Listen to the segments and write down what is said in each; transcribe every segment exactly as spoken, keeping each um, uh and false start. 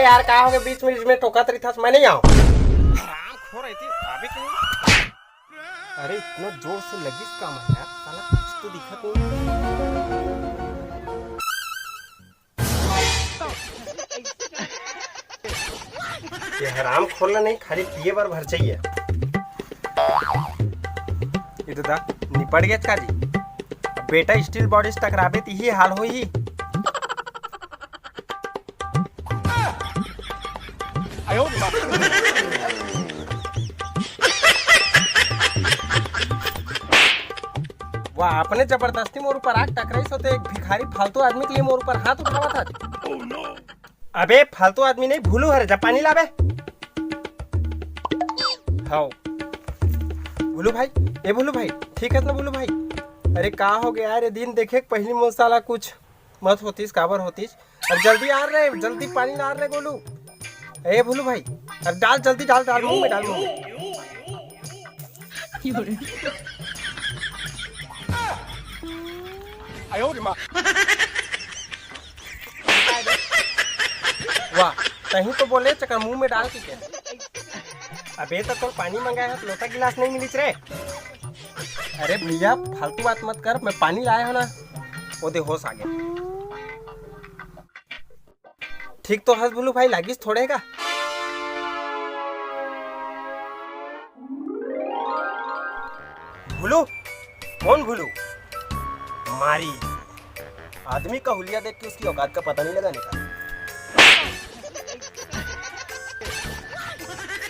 यार, का होगे, बीच में, बीच में टोकत रहिथस, मैं नहीं आऊँ। हरामखोर, अइती आबे के नहीं। अरे, इतना जोर से लगिस का मैं यार, साला कुछ तो दिखत नहीं। ये हरामखोर ला नहीं, खाली पिए बर भर चाहिए। ये तो दा, निपट गया का जी। बेटा, steel body से टकराबे त इही हाल होही। वाह, अपने जबरदस्ती मोर ऊपर आके टकराइस होते, एक भिखारी फालतू आदमी के लिए मोर ऊपर हाथ उठावत हस। अबे, फालतू आदमी नहीं, भुलू हरे, जा पानी लाबे। हाव। भुलू भाई, ए भुलू भाई, ठीक है ना भुलू भाई? अरे, का हो गया रे, दिन देखे के पहली मोर साला कुछ मत होतिस, काबर होतिस? अब जल्दी आ रे, जल्दी पानी ला रे गोलू। ए भुलू भाई, अब डाल, जल्दी डाल, डाल, मुंह में डाल, मुंह में। वाह, तहीं तो बोले चकर मुंह में डाल के क्या? अबे, तो तोर पानी मंगाए हस, लोटा गिलास नहीं मिलिस रे। अरे भैया, फालतू बात मत कर, मैं पानी लाए हो ना, वो दे होश आ गया। ठीक तो हस भुलू भाई, लागिस थोड़े का। भुलू, कौन भुलू? मारी। आदमी का हुलिया देख के उसकी औकात का पता नहीं लगाने का।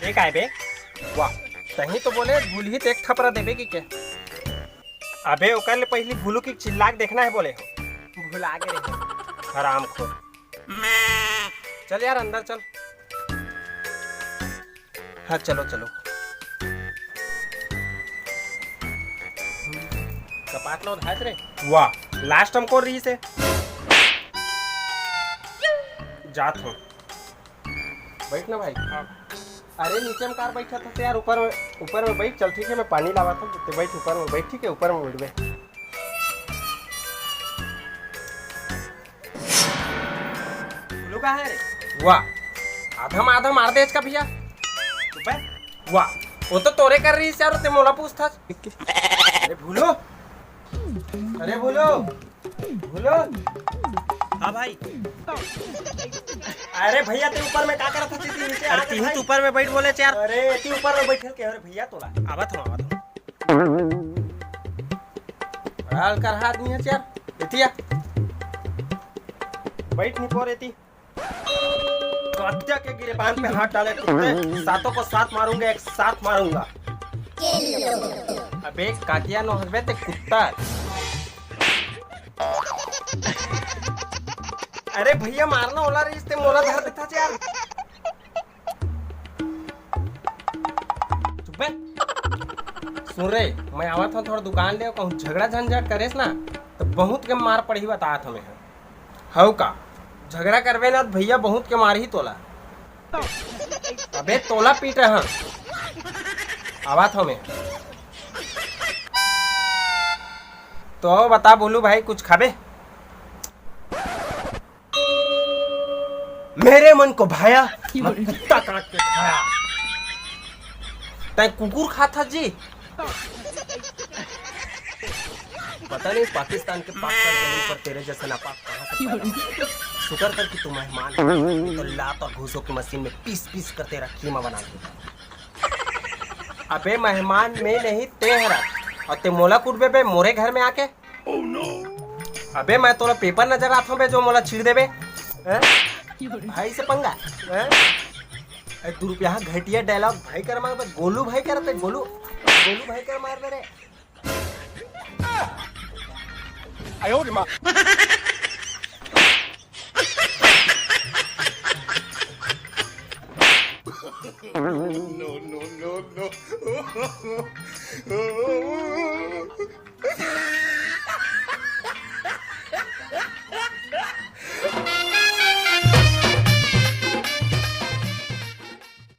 ये काय बे? वाह, तहीं तो बोले भुलही त एक थपरा देबे कि के? अबे, ओकर ले पहली भुलू की चिल्ला के देखना है बोले हो। भुला गे रहे। हरामखोर। चल यार, अंदर चल। हाँ, चलो, चलो। कपाट ला उधात रे। वाह, लास्ट हमको रही से। जात हूँ। बैठ ना भाई। हाँ। अरे, नीचे में कार बैठा था यार, ऊपर में, ऊपर में बैठ। चल ठीक है, मैं पानी लावा था, ते बैठ ऊपर में बैठ, ठीक है, ऊपर में बैठ बे। उल्लू कहाँ है रे? वाह, आधा मा आधा मार दे इसका भैया। चुप है। वाह, वो तो तोरे कर रही यार, ते मोला पूछता। अरे भुलू, अरे भुलू, भुलू। हाँ भाई। अरे भैया, ते ऊपर में का करत हस? नीचे आ अरे रे तीन भाई। तो ऊपर में बैठ बोले यार। अरे ती ऊपर में बैठल के, अरे भैया तोला। आवत हूँ, आवत हूँ। हल्का रहा आदमी है यार। एतिया। बैठ नहीं पो रे ती। कातिया के गिरेबान पे हाथ डाले कुत्ते, सातों को साथ मारूंगा, एक साथ मारूंगा। अबे कातिया नो हरबे ते कुत्ता। अरे भैया, मारना ओला रहीस ते मोला धर देता यार। चुप बे। सुन रे, मैं आवत हूँ थोड़ा दुकान ले, कहूँ झगड़ा झंझट करेस ना तो बहुत के मार पड़ही बतात हमें। हव का? झगड़ा करबे ना त भैया बहुत के मारही तोला। अबे तोला पीट रहा। आवात हो मैं। तो बता भुलू भाई, कुछ खाबे? मेरे मन को भाया, मैं कुत्ता काट के खाया। तै कुकुर खाता जी? पता नहीं पाकिस्तान के पाक साइड जमीन पर तेरे जैसे नापाक कहाँ से पैदा हुआ। शुक्र कर कि तू मेहमान है, नहीं तो लात और घूसों की मशीन में पीस पीस कर तेरा कीमा बना दूंगा। अबे मेहमान मैं नहीं, ते हरा, और ते मोला कुटबे बे मोरे घर में आके। अबे मैं तोला पेपर नजर आथों बे जो मोला चीर देबे, हैं? भाई से पंगा, हैं? ए, दू रुपया घटिया डायलॉग भाई कर मांगबे, गोलू भाई करते, गोलू, गोलू भाई कर मार दे रे। आयो रे माँ। No, no, no, no.